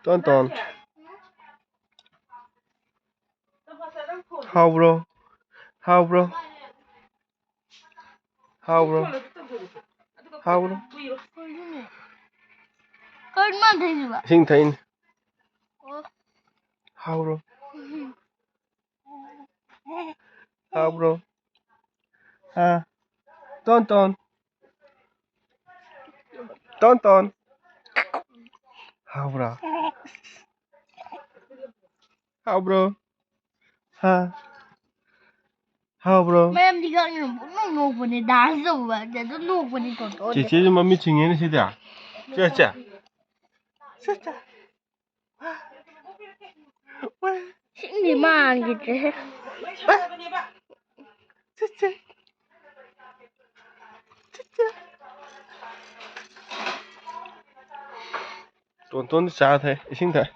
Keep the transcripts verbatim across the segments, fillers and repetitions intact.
Tone tone. ꯍꯥꯎꯕ꯭ꯔꯣ? ꯍꯥꯎꯕ꯭ꯔꯣ? ꯍꯥꯎꯕ꯭ꯔꯣ? ꯍꯥꯎꯕ꯭ꯔꯣ? ꯀꯩꯅꯣ ꯃꯥꯅ ꯊꯛꯏꯁꯤꯕꯣ? ꯏꯁꯤꯡ ꯊꯛꯏꯅꯦ꯫ ꯑꯣ꯫ ꯍꯥꯎꯕ꯭ꯔꯣ? ꯎꯝ꯫ ꯍꯥꯎꯕ꯭ꯔꯣ? ꯍꯥ? ꯇꯣꯟ ꯇꯣꯟ꯫ ꯇꯣꯟ ꯇꯣꯟ꯫ ꯍꯥꯎꯕ꯭ꯔꯣ? ꯍꯥꯎꯕ꯭ꯔꯣ? ꯍꯥ? ꯍꯥꯎꯕ꯭ꯔꯣ? ꯃꯔꯝꯗꯤ ꯈꯪꯗꯅ ꯄꯨꯡꯅꯣꯛ ꯅꯣꯛꯄꯅꯦ, dance ꯇꯧꯕ ꯑꯗꯨꯝ ꯅꯣꯛꯄꯅꯦ ꯇꯣꯟ ꯇꯣꯟ꯫ ꯆꯦꯆꯦꯁꯨ ꯃꯃꯤꯠ ꯁꯤꯡꯉꯦꯅꯦ ꯁꯤꯗꯤ꯫ ꯆꯦꯆꯦ꯫ ꯆꯦꯆꯦ꯫ ꯁꯤꯡꯗꯤ ꯃꯥꯟꯈꯤꯗ꯭ꯔꯦꯍꯦ꯫ ꯆꯦꯆꯦ꯫ ꯆꯦꯆꯦ꯫ ꯇꯣꯟ ꯇꯣꯟꯗꯤ ꯆꯥ ꯊꯛꯑꯦ, ꯏꯁꯤꯡ ꯊꯛꯑꯦ꯫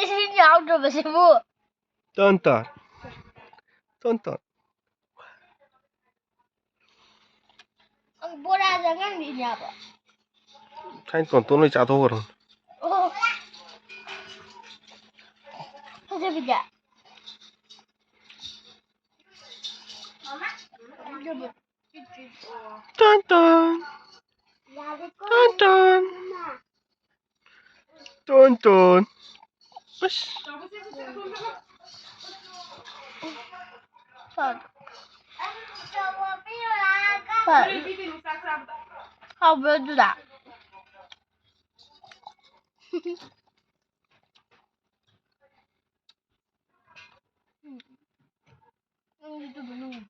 ꯏꯁꯤꯡ ꯌꯥꯎꯗ꯭ꯔꯕꯁꯤꯕꯨ꯫ ꯇꯣꯟ ꯇꯣꯟ꯫ ꯇꯣꯟ ꯇꯣꯟ꯫ ꯕꯣꯔꯥꯁꯦ ꯑꯉꯥꯡꯒꯤꯅꯦꯕ꯫ ꯊꯥꯏꯅ ꯇꯣꯟ ꯇꯣꯟ ꯂꯣꯏ ꯆꯥꯊꯣꯛꯈ꯭ꯔꯕꯅꯤ꯫ ꯑꯣ꯫ ꯐꯖꯕꯤꯗ꯫ ꯇꯣꯟ ꯇꯣꯟ꯫ ꯇꯣꯟ ꯇꯣꯟ꯫ ꯇꯣꯟ ꯇꯣꯟ꯫ ꯑꯁ꯫ ꯍꯥꯎꯕ꯭ꯔꯣ ꯑꯗꯨꯗ? ꯎꯝ꯫ ꯅꯪ YouTube ꯅꯨꯡ-,